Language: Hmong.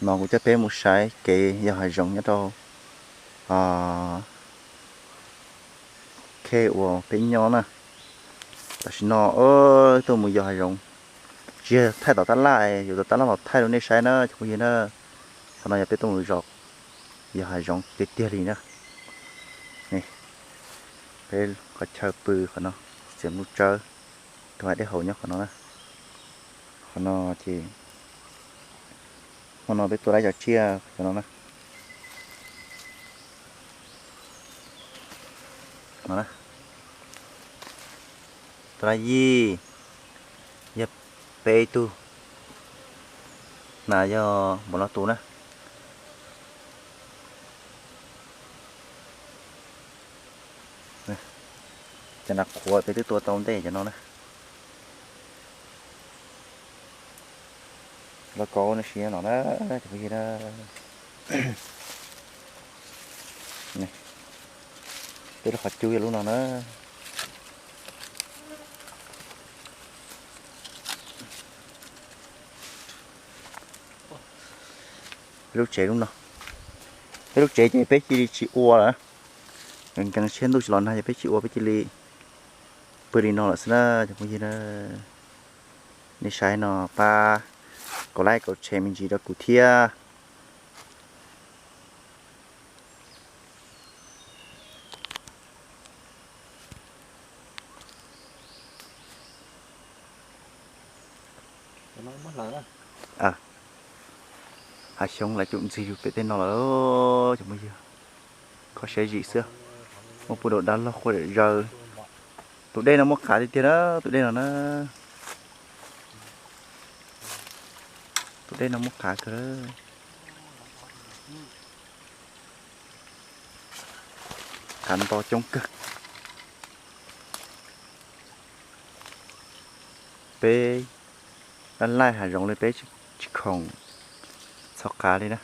No kuv coj peb mus saib kev yos hav zoov nyob rau khej uas peb nyob na. Tam sim no tuaj mus yos hav zoov, tsis yog thaij tom tab laj, yuav tom tab laj los thaij rau nej saib na cov phooj ywg na. Qhov no yog peb tuaj mus zov yos hav zoov tiag tiag li na. Peb qhov chaw pw qhov no, txiav nplooj tsawb, tus hais dej haus nyob qhov no na. Qhov no ces hmo no peb tua lab cov tsiaj cov no na. No na, tua lab yij, yog peb tug, na yog npaum no tus na. Cov nram qhuav peb twb tua tau ntej cov no na. Lauj kaub no siv no na, cov phooj ywg na. Peb lub qhov cub yog lub no na. Peb lub tsev lub no, peb lub tsev ces peb cia li tsis ua lawm. Nkees nkees siab ntuj tsis los nag ces peb tsis ua, peb cia li pw li no lawm xwb na cov phooj ywg na. Nej saib no pab kaum like kaum share me ntsis rau kuv thiab. Hav xyoob lawv cum ntxig pem tej no lawm cov phooj ywg. Kho siab zim xwb, muaj puv dam dab laug quaj zom zaws. Tus dej no muaj qav tiag tiag na, tus dej no na. Tus dej no muaj qav kawg. Qav nto coob kawg. Peb laj laj hav zoov li peb tsis khoom txhos qav li na.